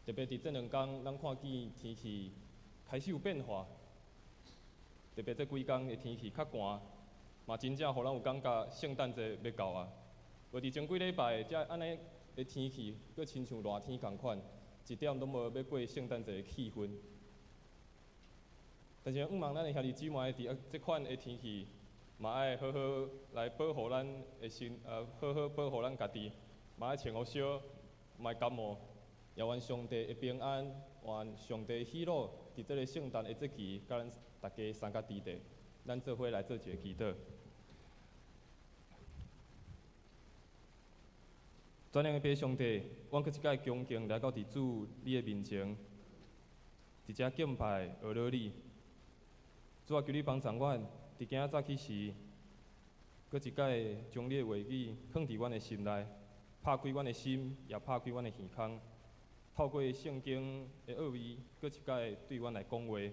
特別佇這兩工，咱看見天氣開始有變化，特別這幾工的天氣較寒，嘛真正予咱有感覺聖誕節欲到啊！無佇前幾禮拜，才按呢的天氣，閣親像熱天仝款，一點攏無欲過聖誕節的氣氛。但是，向望咱的兄弟姊妹佇這款的天氣，嘛愛好好來保護咱的身，好好保護咱家己，嘛愛穿予少，莫感冒。也願上帝的平安，願上帝的喜樂，佇這个聖誕的節期，佮咱大家相佮佇咧。咱做伙來做一个祈禱。全能的父上帝，阮閣一擺恭敬來到佇主你的面前，佇遮敬拜阿羅你。主啊，求你幫助阮，佇今仔早起時，閣一擺將你的話語囥佇阮的心內，拍開阮的心，也拍開阮的耳孔。透過聖經的奧秘，閣一擺對阮來講話，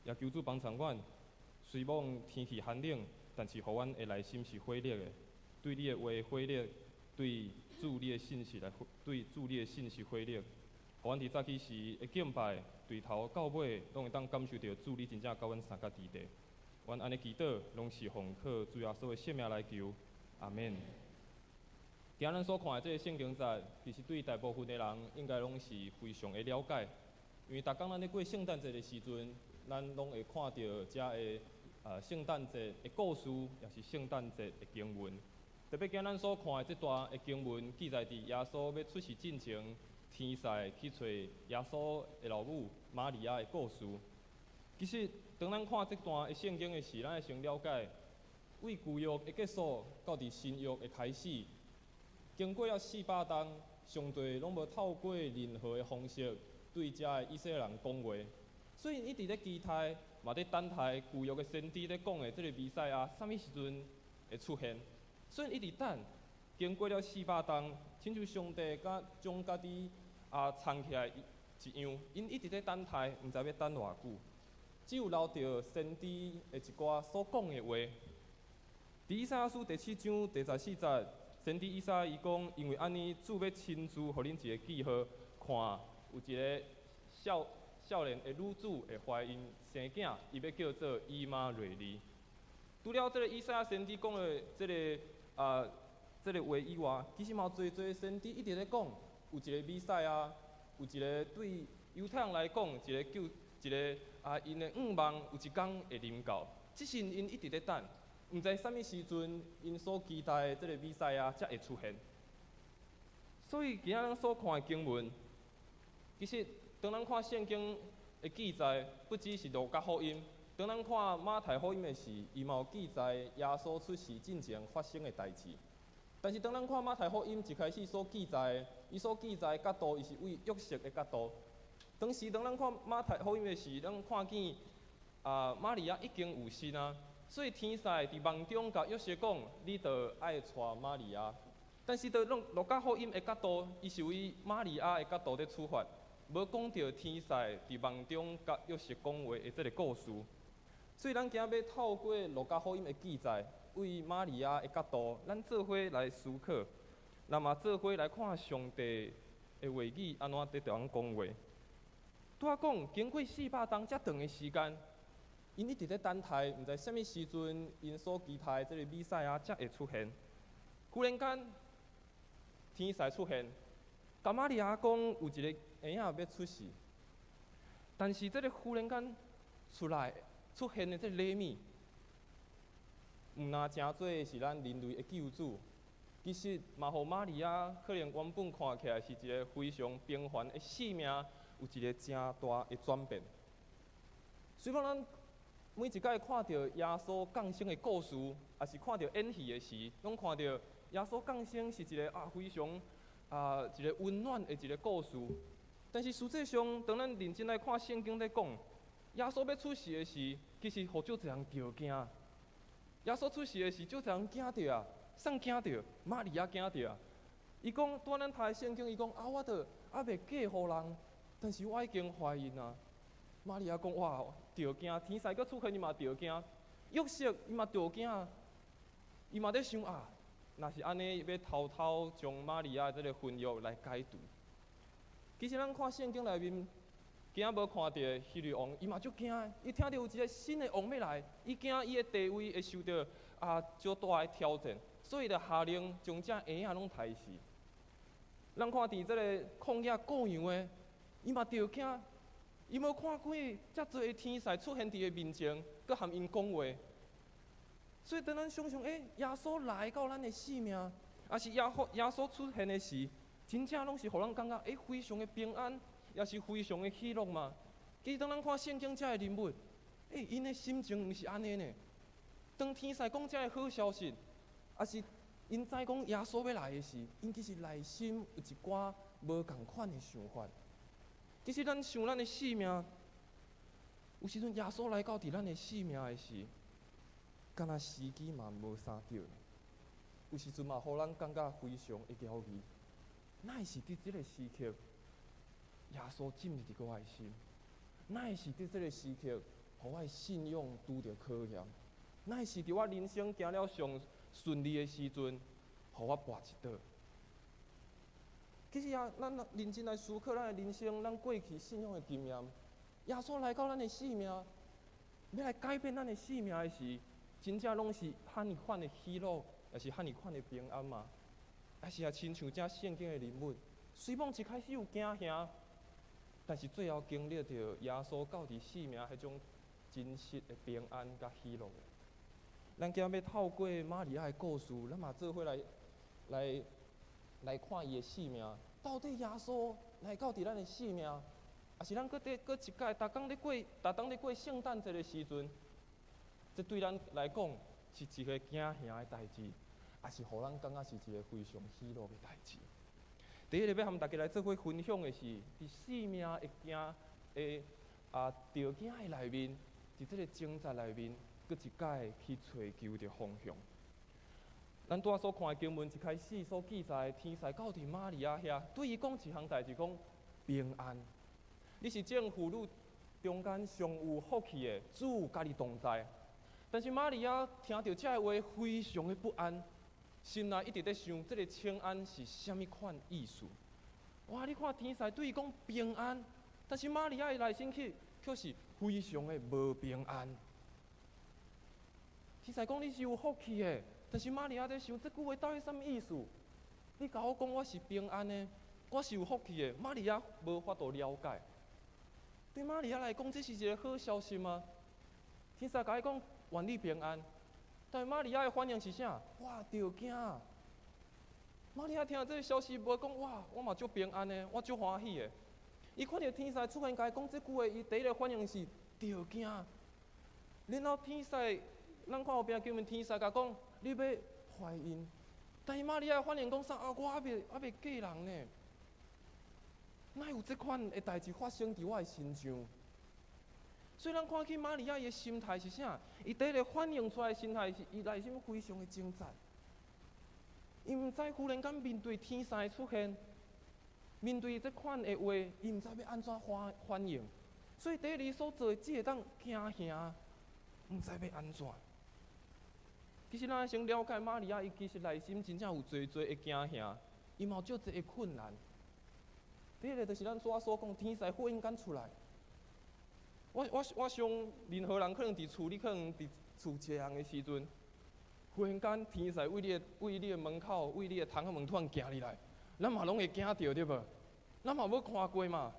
也求主幫助阮。雖罔天氣寒冷，但是予阮的內心是火熱的，對你的話火熱，對主你的信息來，對主你的信息火熱。予阮佇早起時的敬拜，對頭到尾，攏會當感受著主你真正佮阮相佮佇咧。阮按呢祈禱，攏是奉靠主耶穌的聖名來求，阿們。今仔咱所看的這个聖經節，其實對大部分的人應該攏是非常的了解，因為逐工咱咧過聖誕節的時陣，咱攏會看著遮个聖誕節的故事，抑是聖誕節的經文。特別今仔咱所看的這段的經文，記載佇耶穌欲出世進前，天使去揣耶穌的老母瑪利亞的故事。其實，當咱看這段的聖經的時，咱會先了解，為舊約的結束到佇新約的開始，經過了四百冬，上帝攏無透過任何的方式對遮的以色列人講話，所以𪜶一直咧期待，嘛咧等待舊約的先知咧講的這个彌賽亞啥物時陣會出現。所以一直等，經過了四百冬，親像上帝佮將家己藏起來一樣，𪜶一直咧等待，毋知欲等偌久。只有留著先知的一寡所講的話。佇以賽亞書第七章第十四節，先知以賽亞伊講，因為按呢，主欲親自予恁一个記號，看有一个少少年的女子會懷孕生囝，伊欲叫做以馬內利。除了這个以賽亞先知講的這个話以外，其實嘛有濟濟先知一直咧講，有一个彌賽亞，有一个對猶太人來講，一个救一个𪜶的向望有一工會臨到，只是𪜶一直咧等。毋知啥物時陣，𪜶所期待的這个彌賽亞才會出現。所以今仔咱所看的經文，其實當咱看聖經的記載，不只是路加福音。當咱看馬太福音的時，伊嘛有記載耶穌出世進前發生的代誌。但是當咱看馬太福音一開始所記載，伊所記載的角度，伊是為約瑟的角度。當時當咱看馬太福音的時，咱看見瑪利亞已經有身啊。所以天使佇夢中共約瑟講：你著愛娶瑪利亞。但是，佇路加福音的角度，伊是為瑪利亞的角度咧出發，無講著天使佇夢中共約瑟講話的這个故事。所以，咱今仔欲透過路加福音的記載，為瑪利亞的角度，咱做伙來思考，咱嘛做伙來看上帝的話語按怎佇對阮講話。拄仔講，經過四百冬遮長的時間，𪜶一直咧等待，毋知啥物時陣，𪜶所期待的這个彌賽亞才會出現。忽然間，天使出現，共瑪利亞講有一个嬰仔欲出世。但是這个忽然間出來出現的這个禮物，毋若成做是咱人類的救主，其實嘛，予瑪利亞可能原本看起來是一个非常平凡的生命，有一个誠大的轉變。雖講咱每一擺看著耶穌降生的故事，抑是看著演戲的時，攏看著耶穌降生是一个非常一个溫暖的一个故事。但是實際上，當咱認真來看聖經咧講，耶穌欲出世的時，其實予足濟人著驚。耶穌出世的時，足濟人驚著啊，啥驚著？瑪利亞驚著啊！伊講，拄仔咱讀的聖經，伊講啊，我著猶未嫁予人，但是我已經懷孕啊。瑪利亞講哇，著驚，天使閣出現，伊嘛著驚。約瑟伊嘛著驚啊，伊嘛咧想啊，若是按呢，欲偷偷將瑪利亞這个婚約來解除。其實咱看聖經內面，囝無看著希律王，伊嘛足驚，伊聽著有一個新的王欲來，伊驚伊的地位會受著足大的挑戰，所以就下令將這嬰仔攏刣死。咱看佇這个曠野顧羊的，伊嘛著驚，伊無看過遮濟的天使出現佇伊面前，閣含𪜶講話。所以當咱想象，耶穌來到咱的生命，抑是耶穌出現的時，真正攏是予咱感覺，非常的平安，也是非常的喜樂嘛。其實當咱看聖經這个人物，𪜶的心情毋是按呢呢。當天使講這个好消息，抑是𪜶知講耶穌欲來的時，𪜶其實內心有一寡無仝款的想法。其實咱想咱的生命，有時陣耶穌來到佇咱的生命的時，敢若時機嘛無啥對。有時陣嘛，予咱感覺非常的猶豫。哪會是佇這个時刻，耶穌進入佇我的心？哪會是佇這个時刻，予我的信仰拄著考驗？哪會是佇我人生行了上順利的時陣，予我跋一倒？其實啊，咱認真來思考咱的人生，咱過去信仰的經驗，耶穌來到咱的生命，欲來改變咱的生命的時，真正攏是彼爾款的喜樂，抑是彼爾款的平安嗎？抑是啊，親像這聖經的人物，雖罔一開始有驚嚇，但是最後經歷著耶穌到佇生命彼種真實的平安佮喜樂。咱今仔欲透過瑪利亞的故事，咱嘛做伙來看伊的生命，到底耶穌來到佇咱的生命，抑是咱閣佇閣一擺，逐冬咧過聖誕節的時陣，這對咱來講是一个驚嚇的代誌，抑是予咱感覺是一个非常喜樂的代誌。第一个欲和大家來做伙分享的是，佇生命的驚的著驚的內面，佇這个掙扎內面，閣一擺去揣求著方向。咱拄仔所看的經文一開始所記載，天使到佇瑪利亞遐，對伊講一項代誌，講平安。你是眾婦女中間上有福氣的，主佮你同在。但是瑪利亞聽著這个話，非常的不安，心內一直咧想，這个請安是啥物款意思？哇！你看天使對伊講平安，但是瑪利亞的內心卻是非常的無平安。天使講你是有福氣的，但是瑪利亞咧想，這句話到底啥物意思？你共我講我是平安的，我是有福氣的，瑪利亞無法度了解。對瑪利亞來講，這是一个好消息嗎？天使共伊講願你平安，但是瑪利亞的反應是啥？哇，著驚！瑪利亞聽著這个消息，無講哇，我嘛足平安的，我足歡喜的。伊看著天使出現，共伊講這句話，伊第一个反應是著驚。然後天使，咱看後壁經文，天使共講，你欲懷孕，但是瑪利亞反應講啥？啊，我猶未嫁人呢，哪有這款的代誌發生佇我的身上？所以咱看起瑪利亞伊的心態是啥？伊第一个反映出來的心態是，伊內心非常的掙扎。伊毋知忽然間面對天使的出現，面對這款的話，伊毋知欲按怎反應。所以第一个所做的只會當驚嚇，毋知欲按怎。其實咱先了解瑪利亞，伊其實內心真正有濟濟的驚嚇，伊嘛有足濟的困難。第一个就是咱拄仔所講，天使忽然間出來。我想，任何人可能佇厝，你可能佇厝一个人的時陣，忽然間天使為你的門口，為你的窗仔門突然行入來，咱嘛攏會驚著對無？咱嘛無看過嘛，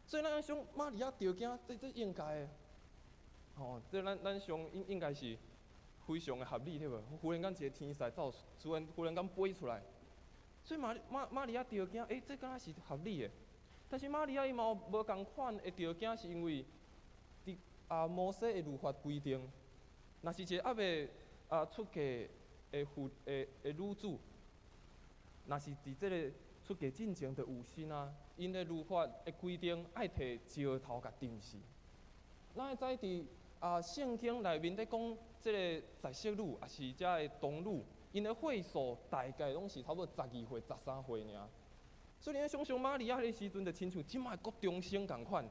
所以咱想瑪利亞著驚，這應該的。吼，這咱想應該是非常的合理對無？忽然間一个天使走，忽然間飛出來，所以瑪利亞著驚，這敢若是合理的。但是瑪利亞伊嘛有無仝款的著驚，是因為佇摩西的律法規定，若是一个猶未出嫁的婦的的女子，若是佇這个出嫁進前就有身啊，𪜶的律法的規定愛提石頭共釘死。咱會知佇聖經內面咧講，這个宰色女抑是這个童女，𪜶的歲數大概攏是差不多12歲、13歲爾。所以你想像瑪利亞彼个時陣，就親像這馬的國中生仝款。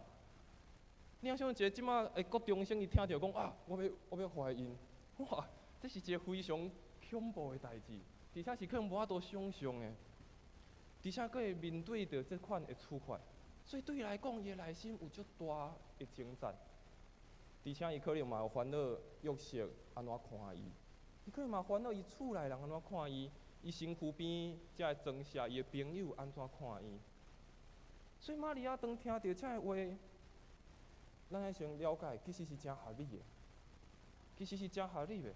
你想一个這馬的國中生，伊聽著講啊，我欲懷孕，哇，這是一个非常恐怖的代誌，而且是可能無法度想像的，而且閣會面對著這款的處罰。所以對伊來講，伊的內心有足大的掙扎，而且伊可能嘛有煩惱約瑟按怎看伊，伊可能嘛煩惱伊厝內人按怎看伊，伊身軀邊遮的裝卸伊的朋友按怎看伊。所以瑪利亞當聽著這个話，咱愛先了解，其實是誠合理的，其實是誠合理的。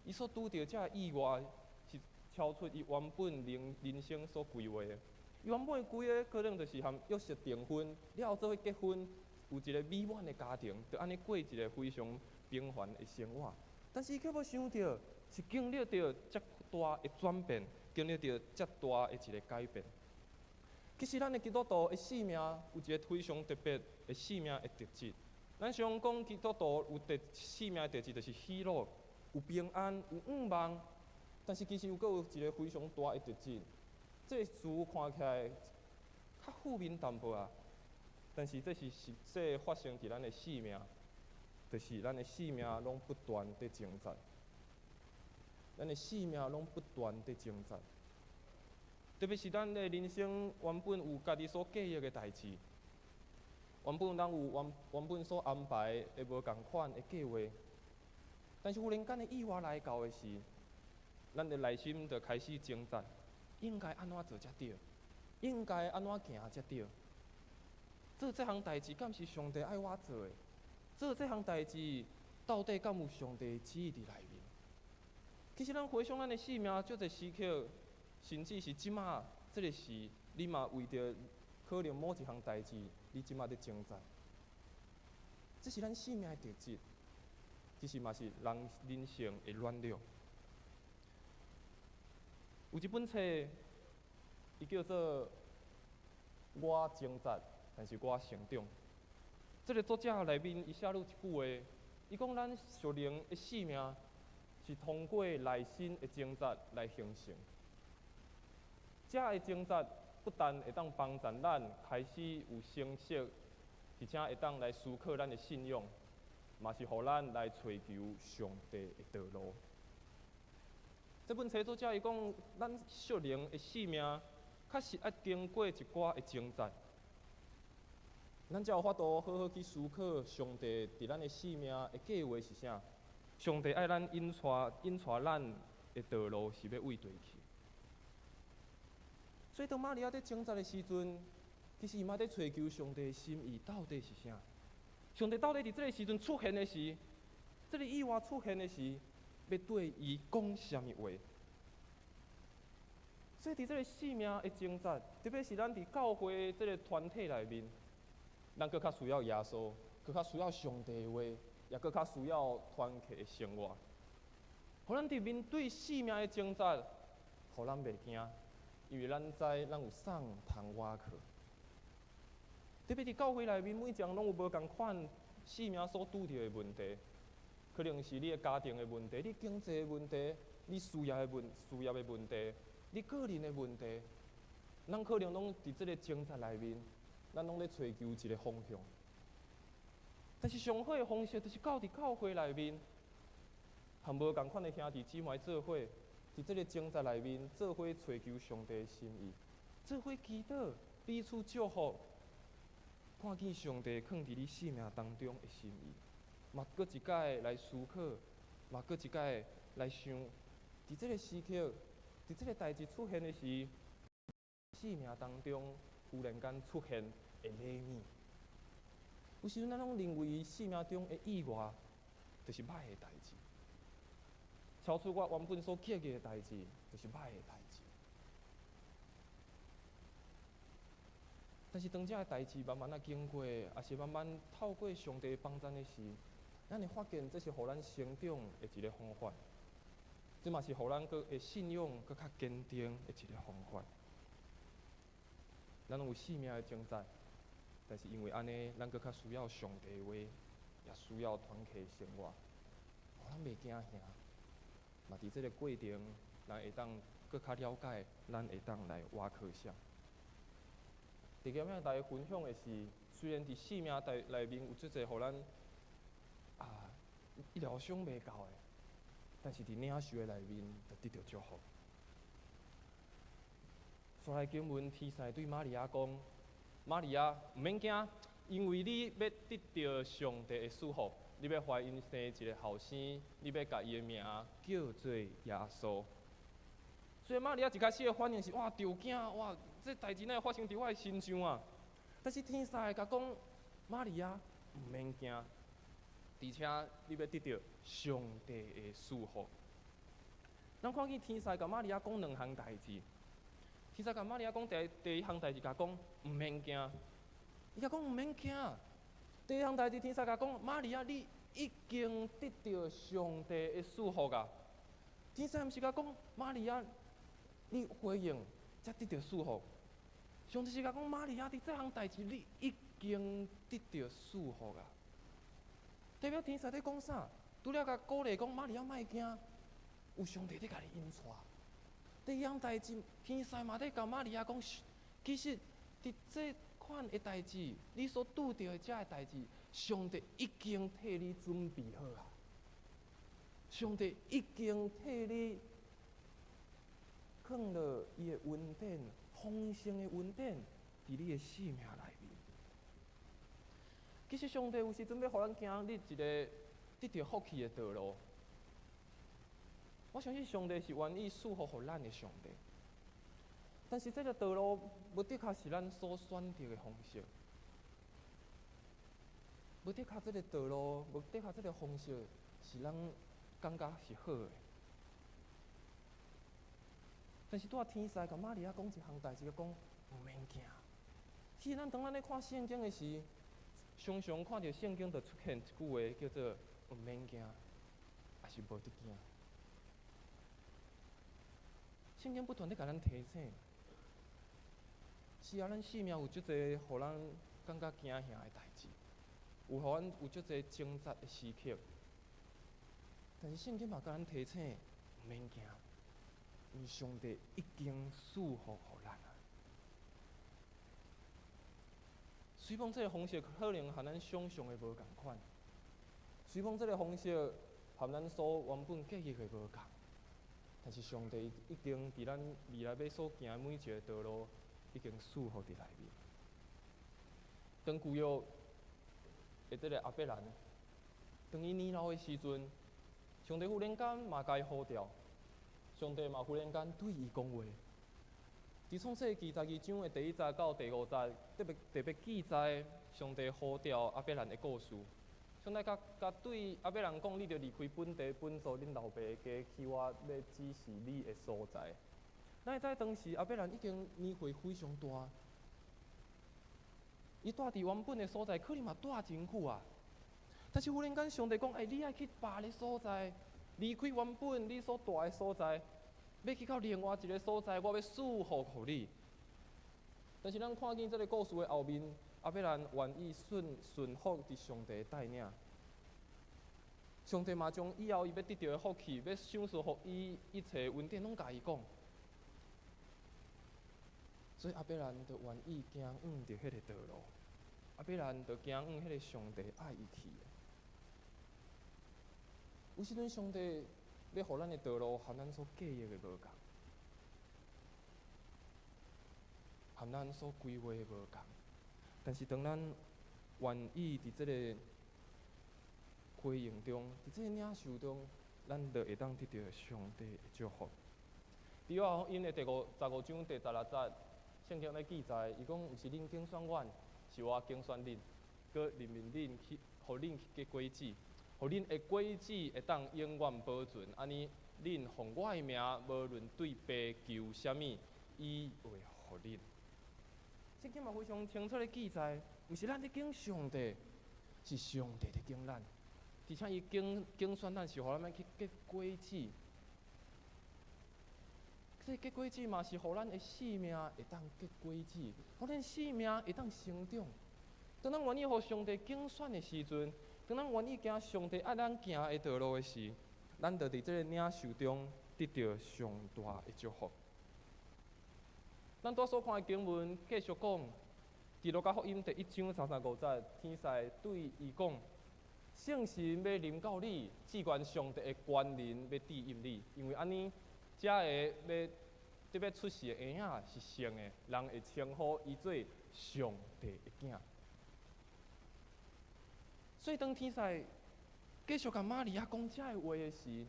伊所拄著這个意外，是超出伊原本人生所規劃的。伊原本的規劃可能就是和約瑟訂婚，了後做伙結婚，有一個美滿的家庭，就按呢過一個非常平凡的生活。但是伊卻無想著，是經歷著遮大的轉變，經歷著遮大的一個改變。其實咱的基督徒的生命有一個非常特別的生命的特質。咱常講基督徒有特生命的特質，就是喜樂、有平安、有向望。但是其實有閣有一個非常大的特質，這個詞看起來較負面淡薄仔，但是這是實際發生佇咱的生命，就是咱的生命攏不斷佇掙扎，咱的生命攏不斷佇掙扎。特別是咱的人生原本有家己所計劃的代誌，原本咱有原本所安排的無仝款的計劃，但是忽然間的意外來到的時，咱的內心就開始掙扎，應該按怎做才對？應該按怎行才對？做這項代誌敢是上帝愛我做的？做這項代誌到底敢有上帝旨意佇內面？其實咱回想咱的生命，足濟時刻，甚至是這馬這个時，你嘛為著可能某一項代誌，你這馬佇掙扎。這是咱生命的特質，其實嘛是人人性的軟弱。有一本冊，伊叫做《我掙扎，但是我成長》。這个作者內面，伊寫了一句話，伊講咱屬靈的生命是通過內心的掙扎來形成。這个掙扎不但會當幫助咱開始有成熟，而且會當來思考咱的信仰，嘛是予咱來揣求上帝的道路。這本冊作者伊講，咱屬靈的生命確實愛經過一寡的掙扎，咱才有法度好好去思考上帝佇咱的生命的計劃是啥。上帝愛咱引帶咱的道路是欲佗佗去。所以當瑪利亞佇掙扎的時陣，其實伊嘛佇揣求上帝的心意到底是啥。上帝到底佇這个時陣出現的時，這个意外出現的時，欲對伊講啥物話？所以佇這个生命的掙扎，特別是咱佇教會這个團體內面，咱閣較需要耶穌，閣較需要上帝的話，也閣較需要團契的生活。予咱佇面對生命的掙扎，予咱袂驚，因為咱知咱有啥通倚靠。特別佇教會內面，每一人攏有無仝款生命所拄著的問題，可能是你的家庭的問題、你經濟的問題、你事業的問題、你個人的問題，咱可能攏佇這个掙扎內面，咱攏咧揣求一个方向。但是上好的方式，就是到佇教會內面，和無仝款的兄弟姊妹做伙，佇這个掙扎內面做伙揣求上帝的心意，做伙祈禱，彼此祝福，看見上帝囥佇你生命當中的心意，嘛閣一擺來思考，嘛閣一擺來想，佇這个時刻，佇這个代誌出現的時，生命當中忽然間出現的禮物。有時陣咱攏認為生命中的意外，就是歹的代誌，超出我原本所計劃的代誌，就是歹的代誌。但是當這个代誌慢慢仔經過，抑是慢慢透過上帝幫贊的時，咱會發現這是予咱成長的一個方法，這嘛是予咱閣的信仰閣較堅定的一個方法。咱攏有生命的掙扎，但是因為按呢，咱閣較需要上帝的話，也需要團契的生活，予咱袂驚嚇。嘛，佇這个過程，咱會當閣較了解，咱會當來倚靠啥。佇今仔大家分享的是，雖然佇生命內面有足濟予咱意料想袂到的，但是佇領受的內面，就得著祝福。煞來經文天使對瑪利亞講：瑪利亞毋免驚，因為你欲得著上帝的賜福，你欲懷孕生一个後生，你欲共伊的名叫做耶穌。所以瑪利亞一開始的反應是：哇，著驚！哇，這代誌哪會發生佇我的身上啊？但是天使會共講，瑪利亞毋免驚，而且你欲得著上帝的賜福。咱看見天使共瑪利亞講兩項代誌。天使共瑪利亞講第一項代誌，共講毋免驚，伊共講毋免驚。第二項代誌，天使共講，瑪利亞，你已經得著上帝的賜福啊！天使毋是共講，瑪利亞，你懷孕才得著賜福。上帝是共講，瑪利亞，佇這項代誌，你已經得著賜福啊！代表天使佇講啥？除了共鼓勵講，瑪利亞莫驚，有上帝佇共你引帶。第二項代誌，天使嘛佇共瑪利亞講，其實佇這款的代誌，你所拄著的這个代誌，上帝已經替你準備好啊！上帝已經替你囥落伊的恩典，豐盛的恩典，佇你的生命內面。其實上帝有時陣欲予咱行入一个得著福氣的道路。我相信上帝是願意賜福予咱的上帝，但是這个道路無的確是咱所選擇的方式，無的確這个道路，無的確這个方式是咱感覺是好的。但是拄仔天使共瑪利亞講一項代誌，講毋免驚。其實咱當咱咧看聖經的時，常常看著聖經就出現一句話，叫做毋免驚，抑是無得驚。聖經不斷咧共咱提醒，是啊，咱生命有足濟予咱感覺驚嚇的代誌，有予咱有足濟掙扎的時刻。但是聖經嘛共咱提醒，毋免驚，因為上帝已經賜福予咱啊。雖講這个方式可能和咱想像的無仝款，雖講這个方式和咱所原本計劃的無仝，但是上帝已經佇咱未來欲所行的每一个道路，已經賜福佇內面。當舊約的這个亞伯蘭，當伊年老的時陣，上帝忽然間嘛共伊呼召，上帝嘛忽然間對伊講話。佇創世記12章的第一節到第五節，特別特別記載上帝呼召亞伯蘭的故事。上帝共共對亞伯蘭講：你著離開本地本族恁老爸的家，去我欲指示你的所在。咱會知當時亞伯蘭已經年歲非常大，伊蹛佇原本的所在，可能嘛蹛真久啊。但是忽然間上帝講：欸，你愛去別个所在，離開原本你所蹛的所在，欲去到另外一个所在，我欲賜福予你。但是咱看見這个故事的後面，亞伯蘭願意順服佇上帝的帶領。上帝嘛將以後伊欲得著的福氣，欲賞賜予伊一切恩典，攏共伊講。所以亞伯蘭就願意行往著彼个道路，亞伯蘭就行往彼个上帝愛伊去的。有時陣上帝欲予咱的道路，和咱所計劃的無仝，和咱所規劃的無仝。但是當咱願意佇這个回應中，佇這個領受中，咱就會當得著上帝的祝福。佇約翰福音的第15章第16節，聖經咧記載，伊講毋是恁揀選阮，是我揀選恁，閣任命恁去，予恁去結果子，予恁的果子會當永遠保存。按呢，恁奉我的名，無論對父求啥物，伊會予恁。聖經嘛非常清楚咧記載，毋是咱咧揀上帝，是上帝咧揀咱。而且伊揀選咱是予咱去結果子。這個結果子嘛是予咱的生命會當結果子，予咱生命會當成長。當咱願意予上帝揀選的時陣，當咱願意行上帝愛咱行的道路的時，咱就佇這个領受中得著上大的祝福。咱拄仔所看的經文繼續講，佇路加福音第一章35節，天使對伊講：聖神欲臨到你，至懸上帝的權能欲庇蔭你，因為按呢，這个欲得欲出世的嬰仔是聖的，人會稱呼伊做上帝的囝。所以當天使繼續共瑪利亞講這个話的時，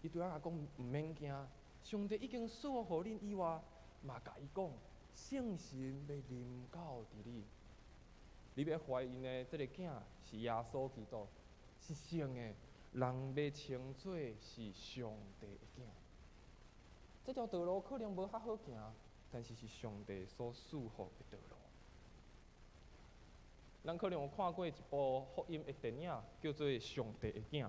伊對仔講毋免驚，上帝已經賜福予恁以外，嘛共伊講，聖神欲臨到佇你，你欲懷孕的這个囝是耶穌基督，是聖的，人欲稱做是上帝的囝。這條道路可能無較好行，但是是上帝所賜福的道路。咱可能有看過一部福音的電影，叫做《上帝的囝》。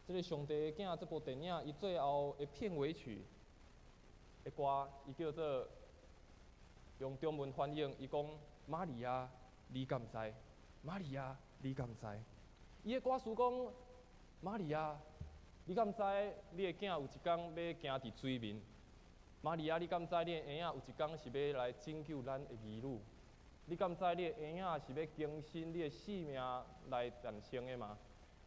這个《上帝的囝》這部電影，伊最後的片尾曲的歌，伊叫做用中文翻譯，伊講：瑪利亞，你敢知？瑪利亞，你敢知？伊的歌詞講：瑪利亞，你敢知？你的囝有一工欲行佇水面？瑪利亞，你敢知？你的嬰仔有一工是欲來拯救咱的兒女？你敢知你的嬰仔是欲更新你的性命來誕生的嗎？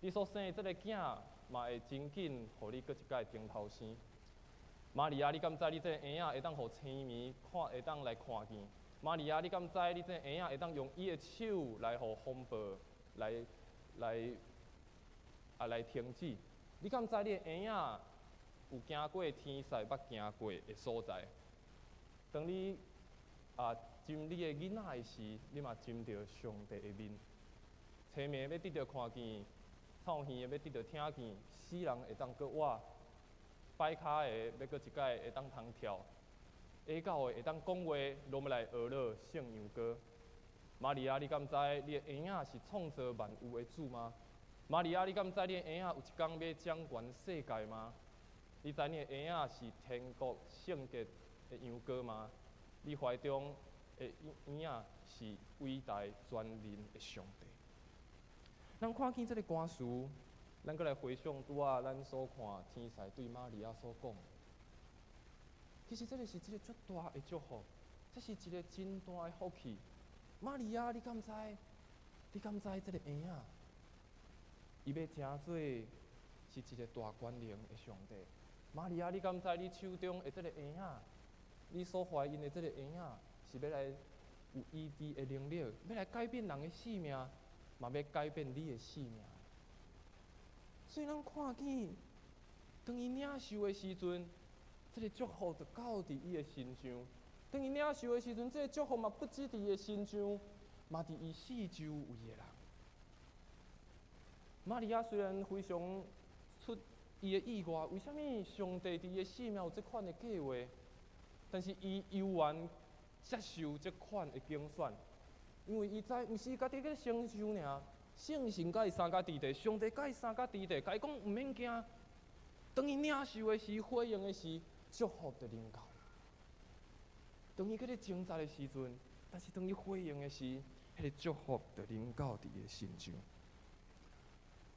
你所生的這个囝嘛會真緊，予你閣一擺重頭生。瑪利亞，你敢知你這个嬰仔會當予青盲看，會當來看見？瑪利亞，你敢知你這个嬰仔會當用伊的手來予風暴來停止？你敢知你的嬰仔有行過天使捌行過的所在？當你斟你的囡仔的時，你嘛斟著上帝的面。青盲欲得著看見，臭耳的欲得著聽見，死人會當閣活，跛跤的欲閣一擺會當通跳，啞狗的會當講話，攏欲來學樂聖羊歌。瑪利亞，你敢知你的嬰仔是創造萬有的主嗎？瑪利亞，你敢知你的嬰仔有一工欲掌權世界嗎？你知你的嬰仔是天國聖潔的羊羔嗎？你懷中的嬰仔是偉大全能的上帝。咱看見這个歌詞，咱閣來回想拄仔咱所看天使對瑪利亞所講。其實這个是一個足大的祝福，這是一個真大的福氣。瑪利亞，你敢知？你敢知這个嬰仔，伊欲成做是一個大權能的上帝？瑪利亞，你敢知你手中的這个嬰仔，你所懷孕的這个嬰仔，是欲來有醫治的能力，欲來改變人的性命，嘛欲改變你的性命。所以咱看見，當伊領受的時陣，這个祝福就到佇伊的身上。當伊領受的時陣，這个祝福嘛不止佇伊的身上，嘛佇伊四周圍的人。瑪利亞雖然非常出伊的意外，為啥物上帝佇伊的生命有這款的計劃？但是伊猶原接受這款的揀選，因為伊知毋是家己去承受爾，聖神佮伊相佮佇佇，上帝佮伊相佮佇佇，共伊講毋免驚。當伊領受的時，回應的時，祝福就臨到。當伊閣咧掙扎的時陣，但是當伊回應的時，彼个祝福就臨到佇伊的身上。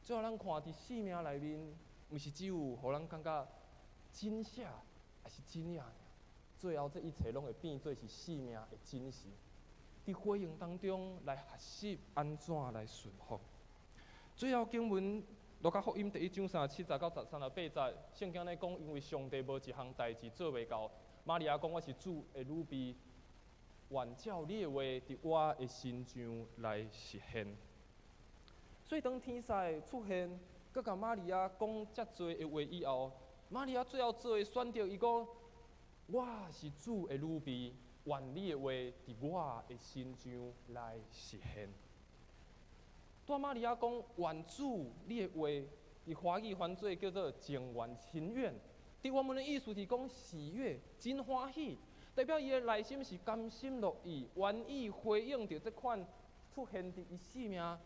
最後，咱看佇生命內面，毋是只有予咱感覺真寫，抑是真爾。最後，這一切攏會變做是生命的真實。佇回應當中來學習按怎來順服。最後經文，路加福音第一章37節到38節，聖經咧講，因為上帝無一項代誌做袂到。瑪利亞講：我是主的女婢，願照你的話佇我的身上來實現。所以當天使出現，閣共瑪利亞講遮濟的話以後，瑪利亞最後做的選擇，伊講：我是主的女婢，願你的話佇我的身上來實現。拄瑪利亞講願主你的話，佇華語翻做叫做情願情願。佇原文的意思是講喜悅，真歡喜，代表伊的內心是甘心樂意，願意回應著這款出現佇伊生命，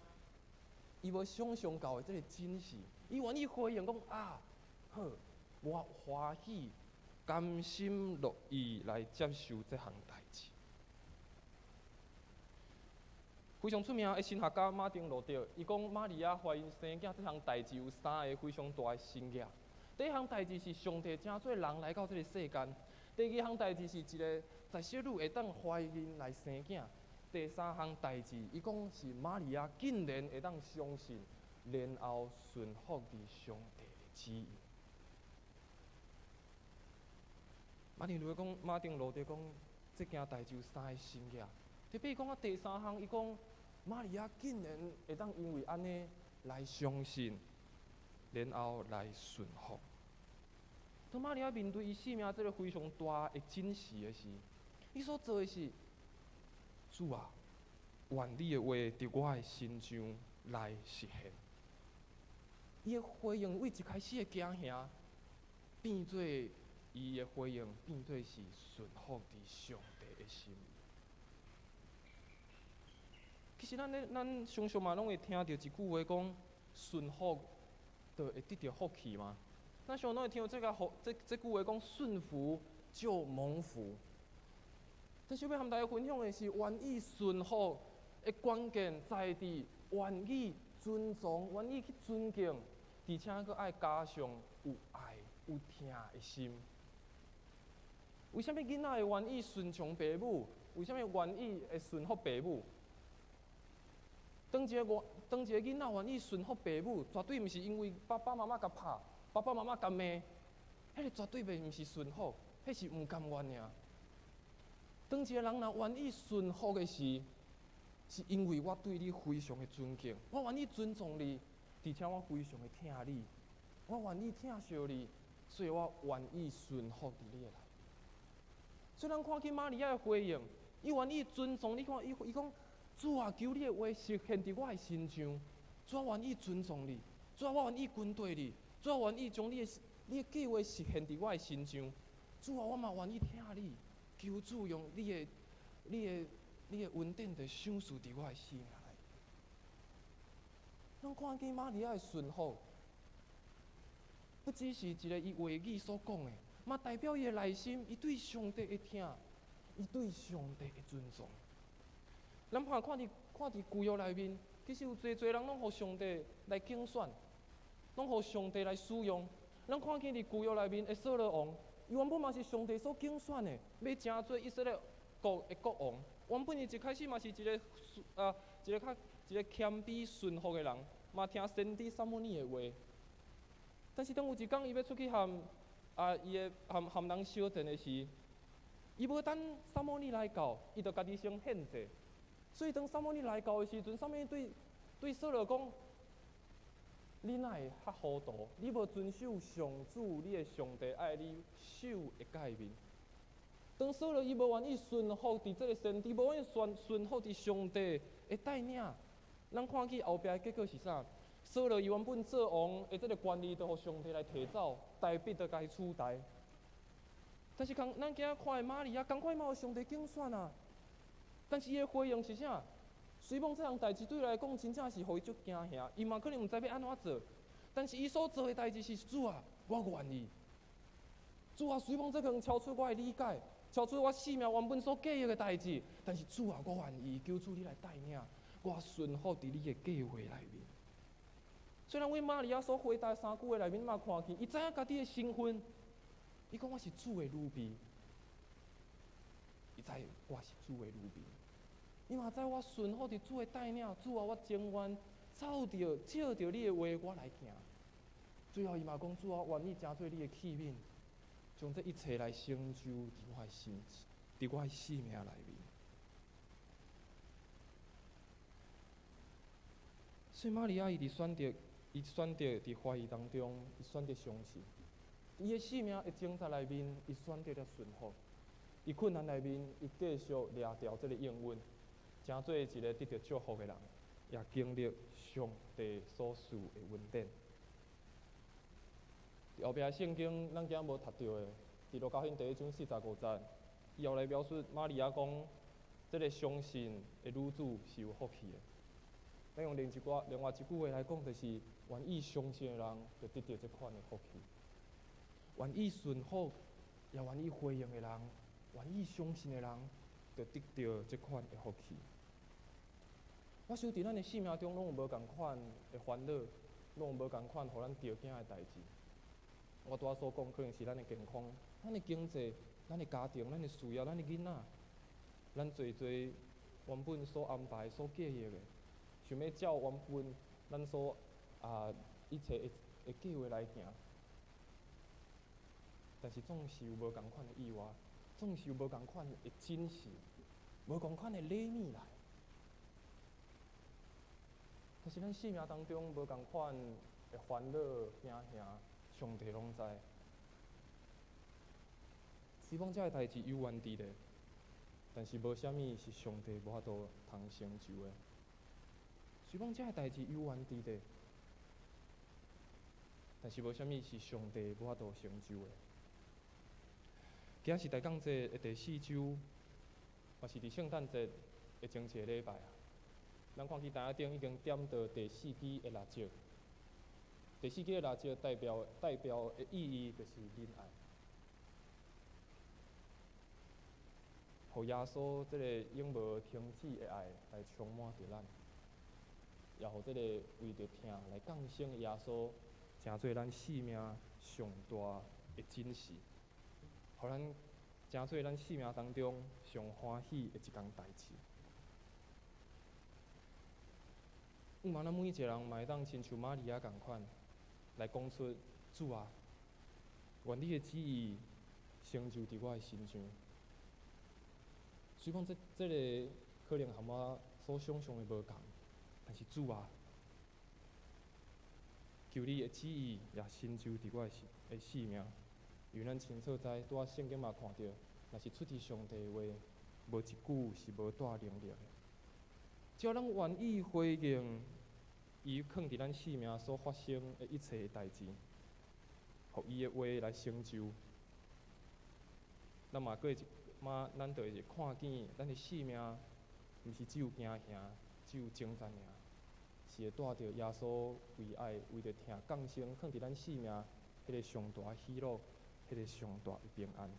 伊無想象到的這个真實，伊願意回應講啊，好，我歡喜，甘心樂意來接受這項代誌。非常出名的神學家馬丁路德，伊講瑪利亞懷孕生囝這項代誌有三個非常大的新意。第一項代誌是上帝成做人來到這个世間；第二項代誌是一个十色女會當懷孕來生囝；第三項代誌，伊講是瑪利亞竟然會當相信，然後順服佇上帝的旨意。馬丁路德講，馬丁路德講，這件代誌有三个新額。特別伊講到第三項，伊講瑪利亞竟然會當因為按呢來相信，然後來順服。當瑪利亞面對伊生命這个非常大的真實的時，伊所做的是：主啊，願你的話佇我的身上來實現。伊的回應為一開始的驚嚇，變做伊的回應變做是順服佇上帝的心意。其實咱咧，咱常常嘛攏會聽著一句話講，順服就會得著福氣嘛。咱常常攏會聽著這个福，這這句話講，順服就蒙福。但是欲和大家分享的是，願意順服的關鍵在佇願意尊重、願意去尊敬，而且閣愛加上有愛、有疼的心。為啥物囡仔會願意順從爸母？為啥物願意會順服爸母？當一個我，當一個囡仔願意順服爸母，絕對毋是因為爸爸媽媽共拍，爸爸媽媽共罵，彼个絕對袂毋是順服，彼是毋甘願爾。當一個人若願意順服的時，是因為我對你非常的尊敬，我願意尊重你，而且我非常的疼你，我願意疼惜你，所以我願意順服佇你的內。所以咱看見瑪利亞的回應，伊願意尊重你看，伊伊講，主啊，求你的話實現佇我的身上。主啊，願意尊重你，主啊，我願意跟隨你，主啊，願意將你的你的計劃實現佇我的身上。主啊，我嘛願意疼你，求主用你的、你的、你的恩典來賞賜佇我的生命內。咱看見瑪利亞的順服，不只是一个伊話語所講的，嘛代表伊的內心，伊對上帝的疼，伊對上帝的尊重。咱看看佇看佇舊約內面，其實有濟濟人攏予上帝來揀選，攏予上帝來使用。咱看見佇舊約內面的掃羅王，伊原本嘛是上帝所揀選的，欲成做以色列國的國王。原本伊一開始嘛是一个啊，一个較一个謙卑順服的人，嘛聽先知撒母耳的話。但是當有一工伊欲出去和啊伊的和和人相戰的時，伊無等撒母耳來到，伊就家己先獻祭。所以當撒母耳來到的時陣，撒母耳對對掃羅講：你哪會較糊塗？你無遵守上主你的上帝愛你守的誡命。當掃羅伊無願意順服佇這个先知，無願意順順服佇上帝的帶領，咱看見後壁的結果是啥？掃羅伊原本做王的這个權利，就予上帝來提走，大衛就共伊取代。但是仝咱今仔看的瑪利亞，仝款嘛予上帝揀選啊。但是伊的回應是啥？雖罔這項代誌對伊來講，真正是予伊足驚嚇，伊嘛可能毋知欲按怎做。但是伊所做的代誌是主啊，我願意。主啊，雖罔這可能超出我的理解，超出我生命原本所計劃的代誌，但是主啊，我願意，求主你來帶領我，順服佇你的計劃內面。雖然為瑪利亞所回答三句話內面嘛看見，伊知影家己的身份，伊講我是主的女婢，伊知我是主的女婢。伊嘛知我順服佇主的帶領，主啊，我情願照著照著你的話，我來行。最後伊嘛講，主啊，願意成做你的器皿，將這一切來成就佇我的心，佇我的生命內面。所以瑪利亞伊佇選擇，伊選擇佇懷疑當中，伊選擇相信。伊的生命的掙扎內面，伊選擇了順服。佇困難內面，伊繼續掠著這个應允。成做一个得著祝福的人，也經歷上帝所賜的恩典。佇後壁聖經，咱今仔無讀著的，佇路加福音第一章四十五節，伊後來描述瑪利亞講，這个相信的女子是有福氣的。咱用另一寡另外一句話來講，就是願意相信的人，就得著這款的福氣。願意順服，也願意回應的人，願意相信的人，就得著這款的福氣。我想佇咱的生命中，攏有無仝款的煩惱，攏有無仝款予咱著驚的代誌。我拄仔所講，可能是咱的健康、咱的經濟、咱的家庭、咱的事業、咱的囡仔，咱濟濟原本所安排、所計劃的，想欲照原本咱所啊一切的的計劃來行，但是總是有無仝款的意外。總是有無仝款的準時，無仝款的禮物來。但是咱生命當中無仝款的煩惱、驚嚇，上帝攏知。希望這个代誌有原佇咧，但是無啥物是上帝無法度通成就的。雖講這个代誌有原佇咧，但是無啥物是上帝無法度成就的。今仔是大降節的第四週，嘛是佇聖誕節的前一个禮拜啊。咱看見台仔頂已經點著第四支的蠟燭，第四支的蠟燭代表的意義就是仁愛。予耶穌這個永無停止的愛來充滿著咱，也予這個為著疼來降生的耶穌，成做咱生命上大的準時，予咱成做咱生命當中上歡喜的一工代誌。毋過咱每一個人嘛會當親像瑪利亞仝款，來講出主啊，願你的旨意成就佇我的身上。雖講這个可能和我所想像的無仝，但是主啊，求你的旨意也成就佇我的生命。因為咱清楚知，拄仔聖經嘛看著，若是出佇上帝的話，無一句是無帶能力的。只要咱願意回應伊囥佇咱生命所發生的一切的代誌，予伊的話來成就，咱嘛閣一嘛，咱就會看見咱的生命，毋是只有驚嚇，只有掙扎爾，是會帶著耶穌為愛、為著疼降生，囥佇咱生命彼个上大喜樂，彼个上大的平安。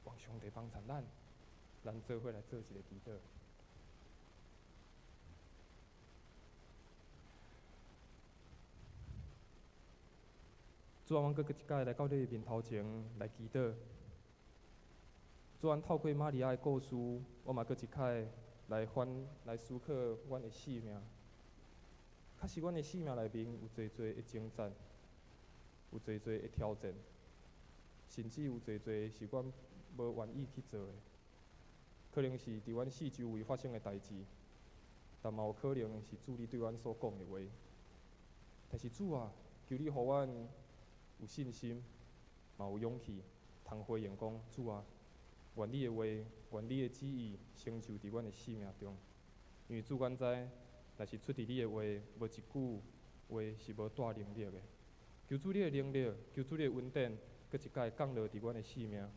願上帝幫助咱，咱做伙來做一个祈禱。主啊，阮閣閣一擺來到你的面頭前來祈禱。主啊，透過瑪利亞的故事，我嘛閣一擺來反來思考阮的生命。確實，阮的生命內面有濟濟的掙扎，有濟濟的挑戰，甚至有濟濟是阮無願意去做的。可能是佇阮四周圍發生的代誌，但嘛有可能是主你對阮所講的話。但是主啊，求你予阮有信心，嘛有勇氣，通回應講：主啊，願你的話，願你的旨意成就佇阮的生命中。因為主，阮知，若是出佇你的話，無一句話是無帶能力的。求主你的能力，求主你的恩典，閣一擺降落佇阮的生命。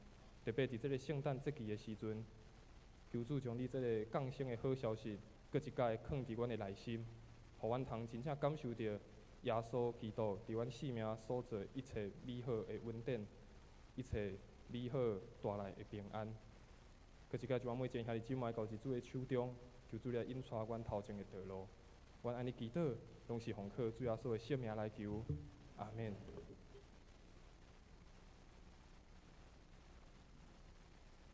特別佇這個聖誕節期的時陣，求主將你這個降生的好消息，閣一擺囥佇阮的內心，予阮通真正感受著耶穌基督佇阮生命所做一切美好的恩典，一切美好帶來的平安。閣一擺將阮每一个兄弟姊妹交佇主的手中，求主來引帶阮頭前的道路。阮按呢祈禱，攏是奉靠主耶穌的聖名來求，阿們。